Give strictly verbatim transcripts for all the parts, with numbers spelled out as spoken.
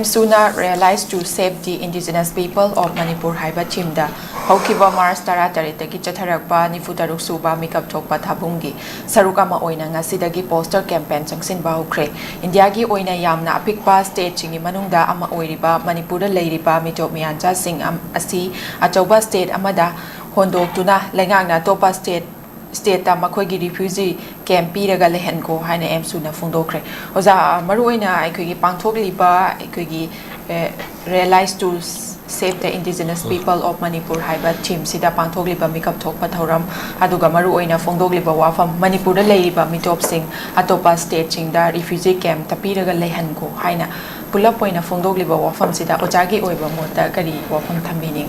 ꯑꯦꯝꯁꯨꯅ Realize to Save the Indigenous People of Manipur ꯍꯥꯏꯕ ꯊꯤꯝꯗ ꯍꯧꯈꯤꯕ March ꯇꯔꯥꯇꯔꯦꯠꯇꯒꯤ ꯆꯠꯊꯔꯛꯄ ꯅꯤꯐꯨꯇꯔꯨꯛ ꯁꯨꯕ ꯃꯤꯀꯞ ꯊꯣꯛꯄ ꯊꯥꯕꯨꯡꯒꯤ ꯁꯔꯨꯛ ꯑꯃ ꯑꯣꯏꯅ ꯉꯁꯤꯗꯒꯤ ꯄꯣꯁꯇꯔ ꯀꯦꯝꯄꯦꯟ ꯆꯪꯁꯤꯟꯕ ꯍꯧꯈ꯭ꯔꯦ꯫ ꯏꯟꯗꯤꯌꯥꯒꯤ ꯑꯣꯏꯅ ꯌꯥꯝꯅ ꯑꯄꯤꯛꯄ ꯁ꯭ꯇꯦꯠꯁꯤꯡꯒꯤ ꯃꯅꯨꯡꯗ ꯑꯃ ꯑꯣꯏꯔꯤꯕ ꯃꯅꯤꯄꯨꯔꯗ ꯂꯩꯔꯤꯕ ꯃꯤꯇꯣꯞ ꯃꯤꯌꯥꯟꯆꯥꯁꯤꯡ ꯑꯁꯤ ꯑꯆꯧꯕ ꯁ꯭ꯇꯦꯠ ꯑꯃꯗ ꯍꯣꯟꯗꯣꯛꯇꯨꯅ ꯂꯩꯉꯥꯛꯅ ꯑꯇꯣꯞꯄ ꯁ꯭ꯇꯦꯠ ꯁ꯭ꯇꯦꯠꯇ ꯃꯈꯣꯏꯒꯤ ꯔꯤꯐ꯭ꯌꯨꯖꯤ ꯀꯦꯝꯞ ꯄꯤꯔꯒ ꯂꯩꯍꯟꯈꯣ ꯍꯥꯏꯅ ꯑꯦꯝꯁꯨꯅ ꯐꯣꯡꯗꯣꯛꯈ꯭ꯔꯦ꯫ ꯑꯣꯖꯥ, ꯃꯔꯨꯑꯣꯏꯅ ꯑꯩꯈꯣꯏꯒꯤ ꯄꯥꯡꯊꯣꯛꯂꯤꯕ ꯑꯩꯈꯣꯏꯒꯤ Realize to Save the Indigenous People of Manipur ꯍꯥꯏꯕ ꯊꯤꯝꯁꯤꯗ ꯄꯥꯡꯊꯣꯛꯂꯤꯕ ꯃꯤꯀꯞ ꯊꯣꯛꯄ ꯊꯧꯔꯝ, ꯑꯗꯨꯒ ꯃꯔꯨꯑꯣꯏꯅ ꯐꯣꯡꯗꯣꯛꯂꯤꯕ ꯋꯥꯐꯝ, ꯃꯅꯤꯄꯨꯔꯗ ꯂꯩꯔꯤꯕ ꯃꯤꯇꯣꯞꯁꯤꯡ ꯑꯇꯣꯞꯄ ꯁ꯭ꯇꯦꯠꯁꯤꯡꯗ ꯔꯤꯐ꯭ꯌꯨꯖꯤ ꯀꯦꯝꯞꯇ ꯄꯤꯔꯒ ꯂꯩꯍꯟꯈꯣ ꯍꯥꯏꯅ ꯄꯨꯂꯞ ꯑꯣꯏꯅ ꯐꯣꯡꯗꯣꯛꯂꯤꯕ ꯋꯥꯐꯝꯁꯤꯗ ꯑꯣꯖꯥꯒꯤ ꯑꯣꯏꯕ ꯃꯣꯠꯇ ꯀꯔꯤ ꯋꯥꯐꯝ ꯊꯝꯕꯤꯅꯤꯡꯏ?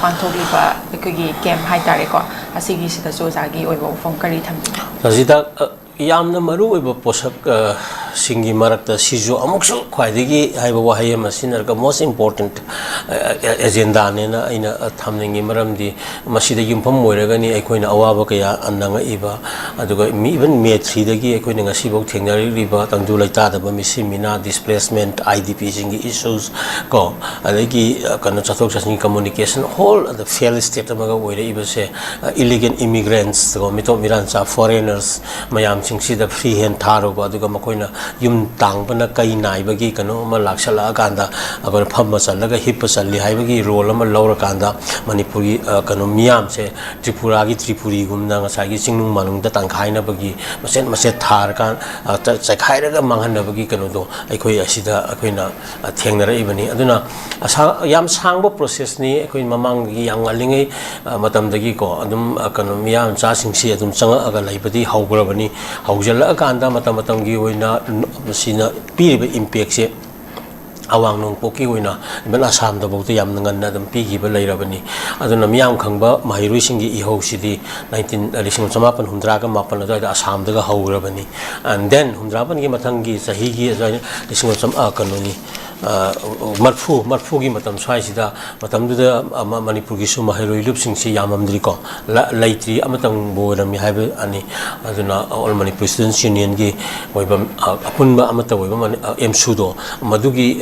ꯄꯥꯡꯊꯣꯛꯂꯤꯕ ꯑꯩꯈꯣꯏꯒꯤ ꯀꯦꯝꯞ ꯍꯥꯏꯇꯥꯔꯦꯀꯣ, ꯑꯁꯤꯒꯤꯁꯤꯗꯁꯨ ꯑꯣꯖꯥꯒꯤ ꯑꯣꯏꯕ ꯋꯥꯐꯝ ꯀꯔꯤ ꯊꯝꯕꯤꯅꯤ? ꯃꯁꯤꯗ, ꯑ, ꯌꯥꯝꯅ ꯃꯔꯨ ꯑꯣꯏꯕ ꯄꯣꯠꯁꯛ, ꯑ, ꯁꯤꯡꯒꯤ ꯃꯔꯛꯇ ꯁꯤꯁꯨ ꯑꯃꯨꯛꯁꯨ ꯈ꯭ꯋꯥꯏꯗꯒꯤ ꯍꯥꯏꯕ ꯋꯥꯍꯩ ꯑꯃ ꯁꯤꯖꯤꯟꯅꯔꯒ most important, ꯑ, ꯑ, ꯑꯦꯖꯦꯟꯗꯥꯅꯦꯅ ꯑꯩꯅ, ꯑ, ꯊꯝꯅꯤꯡꯉꯤ꯫ ꯃꯔꯝꯗꯤ ꯃꯁꯤꯗ ꯌꯨꯝꯐꯝ ꯑꯣꯏꯔꯒꯅꯤ ꯑꯩꯈꯣꯏꯅ ꯑꯋꯥꯕ ꯀꯌꯥ ꯅꯪꯉꯛꯏꯕ, ꯑꯗꯨꯒ ꯃꯤ, even ꯃꯦ ꯊ꯭ꯔꯤꯗꯒꯤ ꯑꯩꯈꯣꯏꯅ ꯉꯁꯤꯐꯥꯎ ꯊꯦꯡꯅꯔꯛꯂꯤꯕ ꯇꯪꯗꯨ ꯂꯩꯇꯥꯗꯕ, ꯃꯤꯁꯤ ꯃꯤꯅꯥ, displacement, IDP ꯁꯤꯡꯒꯤ issues ꯀꯣ, ꯑꯗꯒꯤ, ꯑ, ꯀꯩꯅꯣ, ꯆꯠꯊꯣꯛ ꯆꯠꯁꯤꯟꯒꯤ communication, whole the failed state ꯑꯃꯒ ꯑꯣꯏꯔꯛꯏꯕꯁꯦ, ꯑ, illegal immigrants ꯀꯣ, ꯃꯤꯇꯣꯞ ꯃꯤꯔꯥꯟꯆꯥ, foreigners ꯃꯌꯥꯝꯁꯤꯡꯁꯤꯗ free hand ꯊꯥꯔꯨꯕ, ꯑꯗꯨꯒ ꯃꯈꯣꯏꯅ ꯌꯨꯝ ꯇꯥꯡꯕꯅ ꯀꯩ ꯅꯥꯏꯕꯒꯤ ꯀꯩꯅꯣ ꯑꯃ ꯂꯥꯛꯁꯜꯂꯛꯑꯀꯥꯟꯗ ꯑꯩꯈꯣꯏꯅ ꯐꯝꯕ ꯆꯜꯂꯒ ꯍꯤꯞꯄ ꯆꯜꯂꯤ ꯍꯥꯏꯕꯒꯤ role ꯑꯃ ꯂꯧꯔꯀꯥꯟꯗ ꯃꯅꯤꯄꯨꯔꯒꯤ, ꯑ, ꯀꯩꯅꯣ ꯃꯤꯌꯥꯝꯁꯦ ꯇ꯭ꯔꯤꯄꯨꯔꯥꯒꯤ ꯇ꯭ꯔꯤꯄꯨꯔꯤꯒꯨꯝꯅ ꯉꯁꯥꯏꯒꯤ ꯆꯤꯡꯅꯨꯡ ꯃꯥꯅꯨꯡꯗ ꯇꯪꯈꯥꯏꯅꯕꯒꯤ ꯃꯆꯦꯠ ꯃꯆꯦꯠ ꯊꯥꯔꯀꯥꯟ, ꯑ, ꯆ-, ꯆꯥꯏꯈꯥꯏꯔꯒ ꯃꯥꯡꯍꯟꯅꯕꯒꯤ ꯀꯩꯅꯣꯗꯣ ꯑꯩꯈꯣꯏ ꯑꯁꯤꯗ ꯑꯩꯈꯣꯏꯅ, ꯑ, ꯊꯦꯡꯅꯔꯛꯏꯕꯅꯤ꯫ ꯑꯗꯨꯅ ꯑꯁꯥ-, ꯌꯥꯝ ꯁꯥꯡꯕ processꯅꯤ꯫ ꯑꯩꯈꯣꯏ ꯃꯃꯥꯡꯗꯒꯤ ꯌꯥꯝ ꯉꯜꯂꯤꯉꯩ, ꯑ, ꯃꯇꯝꯗꯒꯤꯀꯣ ꯑꯗꯨꯝ, ꯑ, ꯀꯩꯅꯣ ꯃꯤꯌꯥꯝ ꯃꯆꯥꯁꯤꯡꯁꯤ ꯑꯗꯨꯝ ꯆꯪꯉꯛꯑꯒ ꯂꯩꯕꯗꯤ ꯍꯧꯈ꯭ꯔꯕꯅꯤ꯫ ꯍꯧꯖꯤꯜꯂꯛꯑꯀꯥꯟꯗ ꯃꯇꯝ ꯃꯇꯝꯒꯤ ꯑꯣꯏꯅ ꯃꯁꯤꯅ ꯄꯤꯔꯤꯕ impactꯁꯦ ꯑꯋꯥꯡ ꯅꯣꯡꯄꯣꯛꯀꯤ ꯑꯣꯏꯅ even ꯑꯁꯥꯝꯗꯐꯥꯎꯗ ꯌꯥꯝꯅ ꯉꯟꯅ ꯑꯗꯨꯝ ꯄꯤꯈꯤꯕ ꯂꯩꯔꯕꯅꯤ꯫ ꯑꯗꯨꯅ ꯃꯤꯌꯥꯝ ꯈꯪꯕ ꯃꯍꯩꯔꯣꯏꯁꯤꯡꯒꯤ ꯏꯍꯧꯁꯤꯗꯤ ꯅꯥꯏꯟꯇꯤꯟ, ꯂꯤꯁꯤꯡ ꯑꯃ ꯆꯃꯥꯄꯟ ꯍꯨꯝꯗ꯭ꯔꯥꯒ ꯃꯥꯄꯟ ꯑꯗꯨꯋꯥꯏꯗ ꯑꯁꯥꯝꯗꯒ ꯍꯧꯔꯕꯅꯤ꯫ And then ꯍꯨꯝꯗ꯭ꯔꯥꯃꯥꯄꯟꯒꯤ ꯃꯊꯪꯒꯤ ꯆꯍꯤꯒꯤ ꯑꯗꯨꯋꯥꯏꯗ ꯂꯤꯁꯤꯡ ꯑꯃ ꯆꯝ-, ꯑ, ꯀꯩꯅꯣꯅꯤ, ꯃꯔꯐꯨ, ꯃꯔꯐꯨꯒꯤ ꯃꯇꯝ ꯁ꯭ꯋꯥꯏꯁꯤꯗ, ꯃꯇꯝꯗꯨꯗ ꯃꯅꯤꯄꯨꯔꯒꯤꯁꯨ ꯃꯍꯩꯔꯣꯏ ꯂꯨꯞꯁꯤꯡꯁꯤ ꯌꯥꯝꯃꯝꯗ꯭ꯔꯤꯀꯣ, ꯂꯩꯇ꯭ꯔꯤ, ꯑꯃꯇꯪꯕꯨ ꯑꯣꯏꯔꯝꯃꯤ ꯍꯥꯏꯕ ꯑꯅꯤ꯫ ꯑꯗꯨꯅ All Manipur Students Unionꯒꯤ ꯑꯣꯏꯕ ꯑꯄꯨꯟꯕ ꯑꯃꯠꯇ ꯑꯣꯏꯕ ꯑꯦꯝꯁꯨꯗꯣ, ꯃꯗꯨꯒꯤ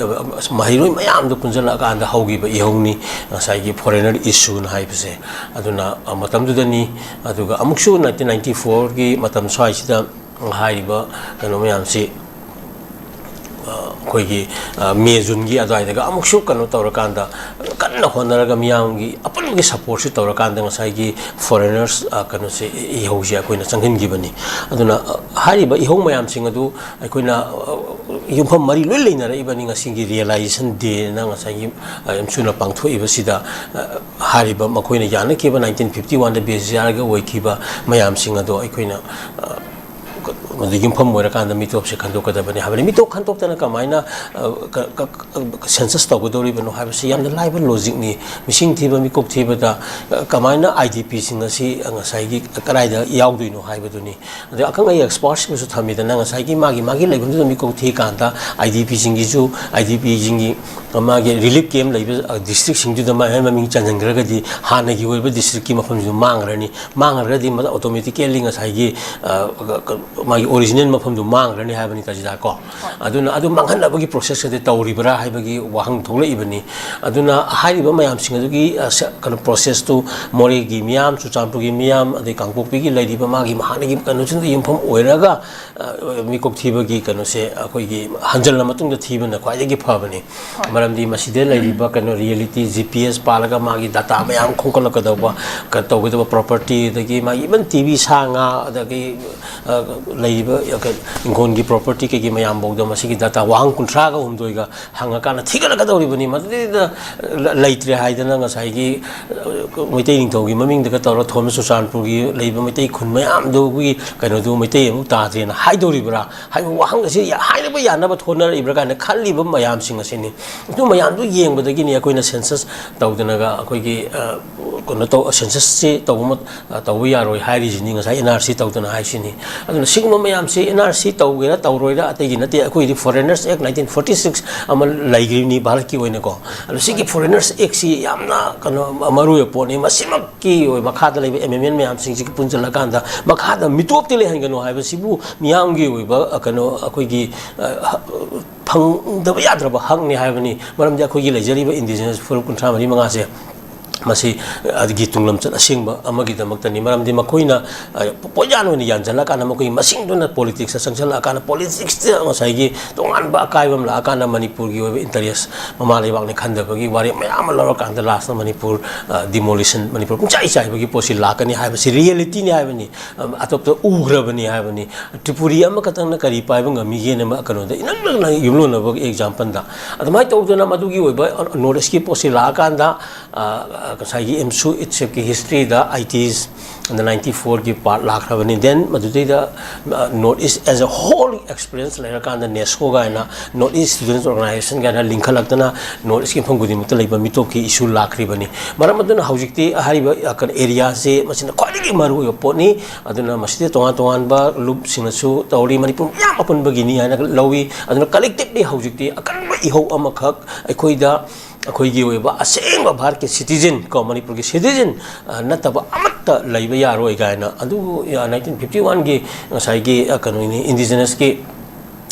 ꯃꯍꯩꯔꯣꯏ ꯃꯌꯥꯝꯗꯣ ꯄꯨꯟꯁꯤꯜꯂꯛꯑꯀꯥꯟꯗ ꯍꯧꯈꯤꯕ ꯏꯍꯧꯅꯤ ꯉꯁꯥꯏꯒꯤ foreigner issueꯅ ꯍꯥꯏꯕꯁꯦ꯫ ꯑꯗꯨꯅ ꯃꯇꯝꯗꯨꯗꯅꯤ꯫ ꯑꯗꯨꯒ ꯑꯃꯨꯛꯁꯨ nineteen ninety fourꯒꯤ ꯃꯇꯝ ꯁ꯭ꯋꯥꯏꯁꯤꯗ ꯍꯥꯏꯔꯤꯕ ꯀꯩꯅꯣ ꯃꯌꯥꯝꯁꯤ, ꯑꯩꯈꯣꯏꯒꯤ ꯃꯦ ꯖꯨꯟꯒꯤ ꯑꯗꯨꯋꯥꯏꯗꯒ ꯑꯃꯨꯛꯁꯨ ꯀꯩꯅꯣ ꯇꯧꯔꯀꯥꯟꯗ, ꯀꯟꯅ ꯍꯣꯠꯅꯔꯒ ꯃꯤꯌꯥꯝꯒꯤ ꯑꯄꯨꯟꯕꯒꯤ supportꯁꯤ ꯇꯧꯔꯀꯥꯟꯗ ꯉꯁꯥꯏꯒꯤ foreigners ꯀꯩꯅꯣꯁꯦ, ꯏꯍꯧꯁꯦ ꯑꯩꯈꯣꯏꯅ ꯆꯪꯍꯟꯈꯤꯕꯅꯤ꯫ ꯑꯗꯨꯅ ꯍꯥꯏꯔꯤꯕ ꯏꯍꯧ ꯃꯌꯥꯝꯁꯤꯡ ꯑꯗꯨ ꯑꯩꯈꯣꯏꯅ ꯌꯨꯝꯐꯝ ꯃꯔꯤ ꯂꯣꯏ ꯂꯩꯅꯔꯛꯏꯕꯅꯤ꯫ ꯉꯁꯤꯒꯤ Realization Dayꯅ ꯉꯁꯥꯏꯒꯤ ꯑꯦꯝꯁꯨꯅ ꯄꯥꯡꯊꯣꯛꯏꯕꯁꯤꯗ, ꯍꯥꯏꯔꯤꯕ ꯃꯈꯣꯏꯅ ꯌꯥꯅꯈꯤꯕ nineteen fifty oneꯗ ꯕꯤꯔ ꯖꯤꯌꯥꯔꯒ ꯑꯣꯏꯈꯤꯕ ꯃꯌꯥꯝꯁꯤꯡ ꯑꯗꯣ ꯑꯩꯈꯣꯏꯅ ꯃꯗꯨ ꯌꯨꯝꯐꯝ ꯑꯣꯏꯔꯀꯥꯟꯗ ꯃꯤꯇꯣꯞꯁꯦ ꯈꯟꯗꯣꯛꯀꯗꯕꯅꯤ ꯍꯥꯏꯕꯅꯤ꯫ ꯃꯤꯇꯣꯞ ꯈꯟꯗꯣꯛꯇꯅ ꯀꯃꯥꯏꯅ census ꯇꯧꯒꯗꯧꯔꯤꯕꯅꯣ ꯍꯥꯏꯕꯁꯤ ꯌꯥꯝꯅ ꯂꯥꯏꯕ logicꯅꯤ꯫ ꯃꯤꯁꯤꯡ ꯊꯤꯕ, ꯃꯤꯀꯣꯛ ꯊꯤꯕꯗ ꯀꯃꯥꯏꯅ IDPꯁꯤꯡ ꯑꯁꯤ ꯉꯁꯥꯏꯒꯤ ꯀꯗꯥꯏꯗ ꯌꯥꯎꯗꯣꯏꯅꯣ ꯍꯥꯏꯕꯗꯨꯅꯤ꯫ ꯑꯗꯩ ꯑꯈꯪ ꯑꯍꯩ expertꯁꯤꯡꯁꯨ ꯊꯝꯃꯤꯗꯅ, ꯉꯁꯥꯏꯒꯤ ꯃꯥꯒꯤ ꯃꯥꯒꯤ ꯂꯩꯐꯝꯗꯨꯗ ꯃꯤꯀꯣꯛ ꯊꯤꯀꯥꯟꯗ IDPꯁꯤꯡꯒꯤꯁꯨ, IDPꯁꯤꯡꯒꯤ ꯃꯥꯒꯤ relief camp ꯂꯩꯕ districtꯁꯤꯡꯗꯨꯗ ꯃꯥꯏ ꯃꯃꯤꯡ ꯆꯟꯁꯤꯟꯈ꯭ꯔꯒꯗꯤ ꯍꯥꯟꯅꯒꯤ ꯑꯣꯏꯕ districtꯀꯤ ꯃꯐꯝꯁꯤꯁꯨ ꯃꯥꯡꯈ꯭ꯔꯅꯤ꯫ ꯃꯥꯡꯈ꯭ꯔꯒꯗꯤ ꯃꯗꯨ automatically ꯉꯁꯥꯏꯒꯤ ꯃꯥꯒꯤ original ꯃꯐꯝꯗꯨ ꯃꯥꯡꯈ꯭ꯔꯅꯤ ꯍꯥꯏꯕꯅꯤ ꯇꯥꯖꯤꯗꯥ ꯀꯣ꯫ ꯑꯗꯨꯅ ꯑꯗꯨ ꯃꯥꯡꯍꯟꯅꯕꯒꯤ process ꯑꯗꯨ ꯇꯧꯔꯤꯕ꯭ꯔꯥ ꯍꯥꯏꯕꯒꯤ ꯋꯥꯍꯪ ꯊꯣꯛꯂꯛꯏꯕꯅꯤ꯫ ꯑꯗꯨꯅ ꯍꯥꯏꯔꯤꯕ ꯃꯌꯥꯝꯁꯤꯡ ꯑꯗꯨꯒꯤ ꯀꯩꯅꯣ processꯇꯨ ꯃꯣꯔꯦꯒꯤ ꯃꯤꯌꯥꯝ, ꯆꯨꯔꯆꯥꯟꯄꯨꯔꯒꯤ ꯃꯤꯌꯥꯝ, ꯑꯗꯩ ꯀꯥꯡꯄꯣꯛꯄꯤꯒꯤ ꯂꯩꯔꯤꯕ ꯃꯥꯒꯤ ꯍꯥꯟꯅꯒꯤ ꯀꯩꯅꯣꯁꯤꯡꯗ ꯌꯨꯝꯐꯝ ꯑꯣꯏꯔꯒ ꯃꯤꯀꯣꯛ ꯊꯤꯕꯒꯤ ꯀꯩꯅꯣꯁꯦ ꯑꯩꯈꯣꯏꯒꯤ ꯍꯟꯖꯜꯂ ꯃꯇꯨꯡꯗ ꯊꯤꯕꯅ ꯈ꯭ꯋꯥꯏꯗꯒꯤ ꯐꯕꯅꯤ꯫ ꯃꯔꯝꯗꯤ ꯃꯁꯤꯗ ꯂꯩꯔꯤꯕ ꯀꯩꯅꯣ reality GPS ꯄꯥꯜꯂꯒ ꯃꯥꯒꯤ data ꯃꯌꯥꯝ ꯈꯣꯝꯒꯠꯂꯛꯀꯗꯧꯕ, ꯇꯧꯒꯗꯕ property, ꯑꯗꯒꯤ ꯃꯥꯒꯤ even TV, ꯁꯥ ꯉꯥ, ꯑꯗꯒꯤ ꯂꯩꯔꯤꯕ ꯏꯪꯈꯣꯜꯒꯤ property ꯀꯩꯀꯩ ꯃꯌꯥꯝꯐꯥꯎꯗ ꯃꯁꯤꯒꯤ data ꯋꯥꯍꯪ ꯀꯨꯟꯊ꯭ꯔꯥꯒ ꯍꯨꯝꯗꯣꯏꯒ ꯍꯪꯉꯀꯥꯟꯗ ꯊꯤꯒꯠꯂꯛꯀꯗꯧꯔꯤꯕꯅꯤ꯫ ꯃꯗꯨꯗꯩꯗ ꯂꯩꯇ꯭ꯔꯦ ꯍꯥꯏꯗꯅ ꯉꯁꯥꯏꯒꯤ ꯃꯩꯇꯩ ꯅꯤꯡꯊꯧꯒꯤ ꯃꯃꯤꯡꯗꯒ ꯇꯧꯔ ꯊꯣꯟꯕ ꯆꯨꯔꯆꯥꯟꯄꯨꯔꯒꯤ ꯂꯩꯕ ꯃꯩꯇꯩ ꯈꯨꯟ ꯃꯌꯥꯝꯗꯨꯒꯤ ꯀꯩꯅꯣꯗꯨ ꯃꯩꯇꯩ ꯑꯃꯨꯛ ꯇꯥꯗ꯭ꯔꯦꯅ ꯍꯥꯏꯗꯧꯔꯤꯕ꯭ꯔꯥ ꯍꯥꯏꯕ ꯋꯥꯍꯪ ꯑꯁꯤ ꯍꯥꯏꯅꯕ ꯌꯥꯅꯕ ꯊꯣꯟꯅꯔꯛꯏꯕ꯭ꯔꯥ ꯀꯥꯏꯅ ꯈꯜꯂꯤꯕ ꯃꯌꯥꯝꯁꯤꯡ ꯑꯁꯤꯅꯤ꯫ ꯑꯗꯨ ꯃꯌꯥꯝꯗꯨ ꯌꯦꯡꯕꯗꯒꯤꯅꯤ ꯑꯩꯈꯣꯏꯅ ꯁꯦꯟꯁꯁ ꯇꯧꯗꯅꯒ ꯑꯩꯈꯣꯏꯒꯤ, ꯑ, ꯀꯩꯅꯣ ꯇꯧ, ꯁꯦꯟꯁꯁꯁꯤ ꯇꯧꯕ ꯃꯠ-, ꯑ, ꯇꯧꯕ ꯌꯥꯔꯣꯏ ꯍꯥꯏꯔꯤꯁꯤꯅꯤ, ꯉꯁꯥꯏ ꯑꯦꯟ ꯑꯥꯔ ꯁꯤ ꯇꯧꯗꯅ ꯍꯥꯏꯁꯤꯅꯤ꯫ ꯑꯗꯨꯅ ꯁꯤꯒꯨꯝꯕ ꯃꯌꯥꯝꯁꯤ ꯑꯦꯟ ꯑꯥꯔ ꯁꯤ ꯇꯧꯒꯦꯔꯥ ꯇꯧꯔꯣꯏꯔꯥ ꯑꯇꯩꯒꯤ ꯅꯠꯇꯦ, ꯑꯩꯈꯣꯏꯗꯤ Foreigners Act nineteen forty six ꯑꯃ ꯂꯩꯈ꯭ꯔꯤꯕꯅꯤ ꯚꯥꯔꯠꯀꯤ ꯑꯣꯏꯅꯀꯣ꯫ ꯑꯗꯣ ꯁꯤꯒꯤ Foreigners Actꯁꯤ ꯌꯥꯝꯅ ꯀꯩꯅꯣ ꯃꯔꯨ ꯑꯣꯏꯕ ꯄꯣꯠꯅꯤ꯫ ꯃꯁꯤꯃꯛꯀꯤ ꯑꯣꯏꯕ ꯃꯈꯥꯗ ꯂꯩꯕ ꯑꯦꯃꯦꯟꯃꯦꯟ ꯃꯌꯥꯝꯁꯤꯡꯁꯤꯒ ꯄꯨꯟꯁꯤꯜꯂꯀꯥꯟꯗ ꯃꯈꯥꯗ ꯃꯤꯇꯣꯞꯇꯤ ꯂꯩꯍꯟꯒꯅꯨ ꯍꯥꯏꯕꯁꯤꯕꯨ ꯃꯤꯌꯥꯝꯒꯤ ꯑꯣꯏꯕ, ꯑ, ꯀꯩꯅꯣ ꯑꯩꯈꯣꯏꯒꯤ, ꯑ, ꯐꯪꯗꯕ ꯌꯥꯗ꯭ꯔꯕ ꯍꯛꯅꯤ ꯍꯥꯏꯕꯅꯤ꯫ ꯃꯔꯝꯗꯤ ꯑꯩꯈꯣꯏꯒꯤ ꯂꯩꯖꯔꯤꯕ indigenous ꯐꯨꯔꯨꯞ ꯀꯨꯟꯊ꯭ꯔꯥ ꯃꯔꯤ ꯃꯉꯥꯁꯦ ꯃꯁꯤ, ꯑ, ꯒꯤ ꯇꯨꯡ ꯂꯝꯆꯠ ꯑꯁꯦꯡꯕ ꯑꯃꯒꯤꯗꯃꯛꯇꯅꯤ꯫ ꯃꯔꯝꯗꯤ ꯃꯈꯣꯏꯅ, ꯑ, ꯄꯣꯠꯌꯥꯟ ꯑꯣꯏꯅ ꯌꯥꯟꯁꯤꯜꯂꯀꯥꯟꯗ ꯃꯈꯣꯏꯒꯤ ꯃꯁꯤꯡꯗꯨꯅ politicsꯇ ꯆꯪꯁꯤꯜꯂꯛꯑꯀꯥꯟꯗ, politicsꯇ ꯉꯁꯥꯏꯒꯤ ꯇꯣꯉꯥꯟꯕ ꯑꯀꯥꯏꯕ ꯑꯃ ꯂꯥꯛꯑꯀꯥꯟꯗ ꯃꯅꯤꯄꯨꯔꯒꯤ ꯑꯣꯏꯕ interest ꯃꯃꯥ ꯂꯩꯕꯥꯛꯅꯤ ꯈꯟꯗꯕꯒꯤ ꯋꯥꯔꯦꯞ ꯃꯌꯥꯝ ꯑꯃ ꯂꯧꯔꯀꯥꯟꯗ lastꯇ ꯃꯅꯤꯄꯨꯔ, ꯑ, demolition, ꯃꯅꯤꯄꯨꯔ ꯄꯨꯡꯆꯥꯏ ꯆꯥꯏꯕꯒꯤ ꯄꯣꯠꯁꯤ ꯂꯥꯛꯀꯅꯤ ꯍꯥꯏꯕꯁꯤ realityꯅꯤ ꯍꯥꯏꯕꯅꯤ꯫ ꯑ, ꯑꯇꯣꯞꯄ ꯎꯈ꯭ꯔꯕꯅꯤ ꯍꯥꯏꯕꯅꯤ꯫ ꯇ꯭ꯔꯤꯄꯨꯔꯤ ꯑꯃꯈꯛꯇꯪꯅ ꯀꯔꯤ ꯄꯥꯏꯕ ꯉꯝꯃꯤꯒꯦꯅ ꯃ-, ꯀꯩꯅꯣꯗ ꯏꯅꯛ ꯅꯛꯅ ꯌꯨꯝꯂꯣꯟꯅꯕꯒꯤ exampleꯗ꯫ ꯑꯗꯨꯃꯥꯏꯅ ꯇꯧꯗꯅ ꯃꯗꯨꯒꯤ ꯑꯣꯏꯕ North Eastꯀꯤ ꯄꯣꯠꯁꯤ ꯂꯥꯛꯑꯀꯥꯟꯗ, ꯑ, ꯑ, ꯉꯁꯥꯏꯒꯤ ꯑꯦꯝꯁꯨ ꯏꯠꯁꯦꯞꯀꯤ historyꯗ ITsꯅ ninety fourꯒꯤ part ꯂꯥꯛꯈ꯭ꯔꯕꯅꯤ꯫ Then ꯃꯗꯨꯗꯩꯗ, ꯑ, North East as a whole experience ꯂꯩꯔꯀꯥꯟꯗ NESO ꯀꯥꯏꯅ, North East Students Organization ꯀꯥꯏꯅ ꯂꯤꯡꯈꯠꯂꯛꯇꯅ North Eastꯀꯤ ꯃꯐꯝ ꯈꯨꯗꯤꯡꯃꯛꯇ ꯂꯩꯕ ꯃꯤꯇꯣꯞꯀꯤ issue ꯂꯥꯛꯈ꯭ꯔꯤꯕꯅꯤ꯫ ꯃꯔꯝ ꯑꯗꯨꯅ ꯍꯧꯖꯤꯛꯇꯤ ꯍꯥꯏꯔꯤꯕ, ꯑ, ꯀꯩꯅꯣ, areaꯁꯦ ꯃꯁꯤꯅ ꯈ꯭ꯋꯥꯏꯗꯒꯤ ꯃꯔꯨꯑꯣꯏꯕ ꯄꯣꯠꯅꯤ꯫ ꯑꯗꯨꯅ ꯃꯁꯤꯗ ꯇꯣꯉꯥꯟ ꯇꯣꯉꯥꯟꯕ ꯂꯨꯞꯁꯤꯡꯅꯁꯨ ꯇꯧꯔꯤ, ꯃꯅꯤꯄꯨꯔ ꯃꯌꯥꯝ ꯑꯄꯨꯟꯕꯒꯤꯅꯤ ꯍꯥꯏꯅ ꯂꯧꯏ꯫ ꯑꯗꯨꯅ collectively ꯍꯧꯖꯤꯛꯇꯤ ꯑꯀꯟꯕ ꯏꯍꯧ ꯑꯃꯈꯛ ꯑꯩꯈꯣꯏꯗ, ꯑꯩꯈꯣꯏꯒꯤ ꯑꯣꯏꯕ ꯑꯁꯦꯡꯕ ꯚꯥꯔꯠꯀꯤ citizen ꯀꯣ, ꯃꯅꯤꯄꯨꯔꯒꯤ citizen, ꯑ, ꯅꯠꯇꯕ ꯑꯃꯠꯇ ꯂꯩꯕ ꯌꯥꯔꯣꯏ ꯀꯥꯏꯅ꯫ ꯑꯗꯨꯕꯨ, ꯑ, nineteen fifty oneꯒꯤ ꯉꯁꯥꯏꯒꯤ, ꯑ, ꯀꯩꯅꯣꯅꯤ, indigenousꯀꯤ,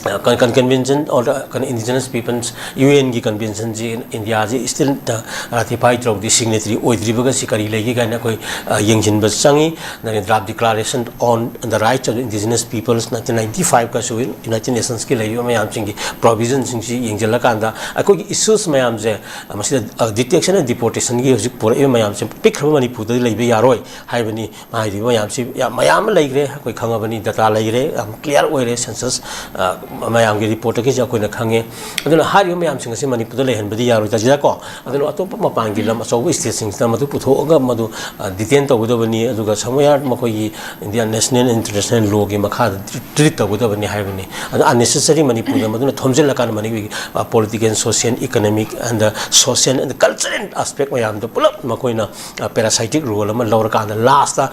ꯑ, con-, con-, convention or the, ꯀꯩꯅꯣ, indigenous peoples UNꯒꯤ conventionꯁꯤ ꯏꯟꯗꯤꯌꯥꯁꯤ still, ꯑ, ratify ꯇꯧꯗ꯭ꯔꯤ, signatory ꯑꯣꯏꯗ꯭ꯔꯤꯕꯒꯁꯤ ꯀꯔꯤ ꯂꯩꯒꯦ ꯀꯥꯏꯅ ꯑꯩꯈꯣꯏ, ꯑ, ꯌꯦꯡꯁꯤꯟꯕ ꯆꯪꯉꯤ꯫ ꯑꯗꯒꯤ Draft Declaration on the Rights of the Indigenous Peoples nineteen ninety fiveꯀꯁꯨ United Nationsꯀꯤ ꯂꯩꯔꯤꯕ ꯃꯌꯥꯝꯁꯤꯡꯒꯤ provisionꯁꯤꯡꯁꯤ ꯌꯦꯡꯁꯤꯜꯂꯀꯥꯟꯗ ꯑꯩꯈꯣꯏꯒꯤ issues ꯃꯌꯥꯝꯁꯦ, ꯑ, ꯃꯁꯤꯗ, ꯑ, detection and deportationꯒꯤ ꯍꯧꯖꯤꯛ ꯄꯨꯔꯛꯏꯕ ꯃꯌꯥꯝꯁꯦ ꯄꯤꯛꯈ꯭ꯔꯕ ꯃꯅꯤꯄꯨꯔꯗꯗꯤ ꯂꯩꯕ ꯌꯥꯔꯣꯏ ꯍꯥꯏꯕꯅꯤ꯫ ꯍꯥꯏꯔꯤꯕ ꯃꯌꯥꯝꯁꯤ ꯌꯥꯝ, ꯃꯌꯥꯝ ꯑꯃ ꯂꯩꯈ꯭ꯔꯦ, ꯑꯩꯈꯣꯏ ꯈꯪꯉꯕꯅꯤ, data ꯂꯩꯈ꯭ꯔꯦ, ꯌꯥꯝ clear ꯑꯣꯏꯔꯦ, census, ꯑ, ꯃꯌꯥꯝꯒꯤ ꯔꯤꯄꯣꯔꯠꯇꯒꯤꯁꯨ ꯑꯩꯈꯣꯏꯅ ꯈꯪꯉꯦ꯫ ꯑꯗꯨꯅ ꯍꯥꯏꯔꯤꯕ ꯃꯌꯥꯝꯁꯤꯡ ꯑꯁꯤ ꯃꯅꯤꯄꯨꯔꯗ ꯂꯩꯍꯟꯕꯗꯤ ꯌꯥꯔꯣꯏꯗ ꯁꯤꯗꯀꯣ꯫ ꯑꯗꯨꯅ ꯑꯇꯣꯞꯄ ꯃꯄꯥꯟꯒꯤ ꯂꯝ ꯑꯆꯧꯕ ꯁ꯭ꯇꯦꯠꯁꯤꯡꯁꯤꯗ ꯃꯗꯨ ꯄꯨꯊꯣꯛꯑꯒ ꯃꯗꯨ ꯗꯤꯇꯦꯟ ꯇꯧꯒꯗꯕꯅꯤ꯫ ꯑꯗꯨꯒ ꯁꯝꯋꯦꯌꯥꯔ ꯃꯈꯣꯏꯒꯤ ꯏꯟꯗꯤꯌꯥ ꯅꯦꯁꯅꯦꯜ ꯏꯟꯇꯔꯅꯦꯁꯅꯦꯜ ꯂꯣꯒꯤ ꯃꯈꯥꯗ ꯇ꯭ꯔꯤꯠ ꯇꯧꯒꯗꯕꯅꯤ ꯍꯥꯏꯕꯅꯤ꯫ ꯑꯗꯨ ꯑꯟꯅꯦꯁꯦꯁꯔꯤ ꯃꯅꯤꯄꯨꯔꯗ ꯃꯗꯨꯅ ꯊꯣꯝꯖꯤꯜꯂꯀꯥꯟꯗ ꯃꯅꯤꯄꯨꯔꯒꯤ political, social, economic and social and cultural aspect ꯃꯌꯥꯝꯗꯣ ꯄꯨꯂꯞ ꯃꯈꯣꯏꯅ ꯄꯦꯔꯥꯁꯥꯏꯇꯤꯛ ꯔꯣꯜ ꯑꯃ ꯂꯧꯔꯀꯥꯟꯗ ꯂꯥꯁꯇ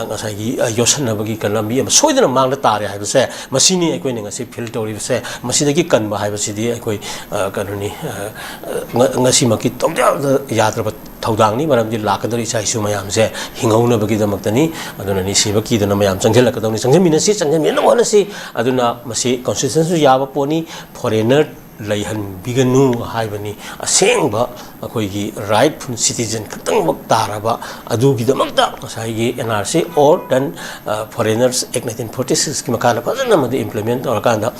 ꯉꯁꯥꯏꯒꯤ ꯌꯣꯠꯁꯟꯅꯕꯒꯤ ꯂꯝꯕꯤ ꯑꯃ ꯁꯣꯏꯗꯅ ꯃꯥꯡꯗ ꯇꯥꯔꯦ ꯍꯥꯏꯕꯁꯦ ꯃꯁꯤꯅꯤ ꯑꯩꯈꯣꯏꯅ ꯉꯁꯤ ꯐꯤꯜ ꯇꯧꯔꯤꯕꯁꯦ꯫ ꯃꯁꯤꯗꯒꯤ ꯀꯟꯕ ꯍꯥꯏꯕꯁꯤꯗꯤ ꯑꯩꯈꯣꯏ ꯀꯩꯅꯣꯅꯤ, ꯉꯁꯤꯃꯛꯀꯤ ꯇꯧꯗ ꯌꯥꯗ꯭ꯔꯕ ꯊꯧꯗꯥꯡꯅꯤ꯫ ꯃꯔꯝꯗꯤ ꯂꯥꯛꯀꯗꯧꯔꯤꯕ ꯏꯆꯥ ꯏꯁꯨ ꯃꯌꯥꯝꯁꯦ ꯍꯤꯡꯍꯧꯅꯕꯒꯤꯗꯃꯛꯇꯅꯤ꯫ ꯑꯗꯨꯅ ꯅꯤꯡꯁꯤꯕ ꯀꯤꯗꯅ ꯃꯌꯥꯝ ꯆꯪꯁꯤꯜꯂꯛꯀꯗꯧꯅꯤ, ꯆꯪꯁꯤꯟꯃꯤꯟꯅꯁꯤ, ꯆꯪꯁꯤꯟꯃꯤꯟꯅꯕ ꯍꯣꯠꯅꯁꯤ꯫ ꯑꯗꯨꯅ ꯃꯁꯤ ꯀꯣꯟꯁꯇꯤꯇ꯭ꯌꯨꯁꯟꯁꯨ ꯌꯥꯕ ꯄꯣꯠꯅꯤ, ꯐꯣꯔꯦꯟꯅꯔ ꯂꯩꯍꯟꯕꯤꯒꯅꯨ ꯍꯥꯏꯕꯅꯤ꯫ ꯑꯁꯦꯡꯕ ꯑꯩꯈꯣꯏꯒꯤ ꯔꯥꯏꯠꯐꯨꯜ ꯁꯤꯇꯤꯖꯟ ꯈꯛꯇꯪꯃꯛ ꯇꯥꯔꯕ ꯑꯗꯨꯒꯤꯗꯃꯛꯇ ꯉꯁꯥꯏꯒꯤ N R C or then Foreigners Act nineteen forty six ꯀꯤ ꯃꯈꯥꯗ ꯐꯖꯅ ꯃꯗꯨ ꯏꯝꯄ꯭ꯂꯤꯃꯦꯟ ꯇꯧꯔꯀꯥꯟꯗ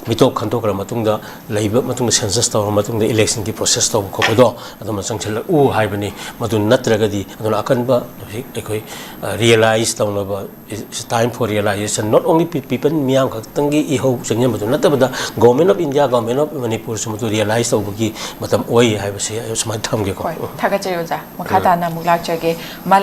ꯃꯤꯇꯣꯞ ꯈꯟꯗꯣꯛꯈ꯭ꯔ ꯃꯇꯨꯡꯗ, ꯂꯩꯕ ꯃꯇꯨꯡꯗ, ꯁꯦꯟꯁꯁ ꯇꯧꯔ ꯃꯇꯨꯡꯗ ꯏꯂꯦꯛꯁꯟꯒꯤ ꯄ꯭ꯔꯣꯁꯦꯁ ꯇꯧꯕ ꯈꯣꯠꯄꯗꯣ ꯑꯗꯨꯃ ꯆꯪꯁꯤꯜꯂꯛꯎ ꯍꯥꯏꯕꯅꯤ꯫ ꯃꯗꯨ ꯅꯠꯇ꯭ꯔꯒꯗꯤ ꯑꯗꯨꯅ ꯑꯀꯟꯕ ꯍꯧꯖꯤꯛ ꯑꯩꯈꯣꯏ ꯔꯤꯌꯦꯂꯥꯏꯁ ꯇꯧꯅꯕ, it's time for realization, not only people, ꯃꯤꯌꯥꯝ ꯈꯛꯇꯪꯒꯤ ꯏꯍꯧ ꯆꯪꯁꯤꯟꯕꯗꯨ ꯅꯠꯇꯕꯗ Government of India, Government of ꯃꯅꯤꯄꯨꯔꯁꯨ ꯃꯗꯨ ꯔꯤꯌꯦꯂꯥꯏꯁ ꯇꯧꯕꯒꯤ ꯃꯇꯝ ꯑꯣꯏ ꯍꯥꯏꯕꯁꯤ ꯑꯩ ꯁꯨꯃꯥꯏꯅ ꯊꯝꯒꯦꯀꯣ꯫ ꯍꯣꯏ, ꯊꯥꯒꯠꯆꯔꯤ ꯑꯣꯖꯥ꯫ ꯃꯈꯥ ꯇꯥꯅ ꯑꯃꯨꯛ ꯂꯥꯛꯆꯒꯦ꯫ ꯃꯥꯂꯦꯝ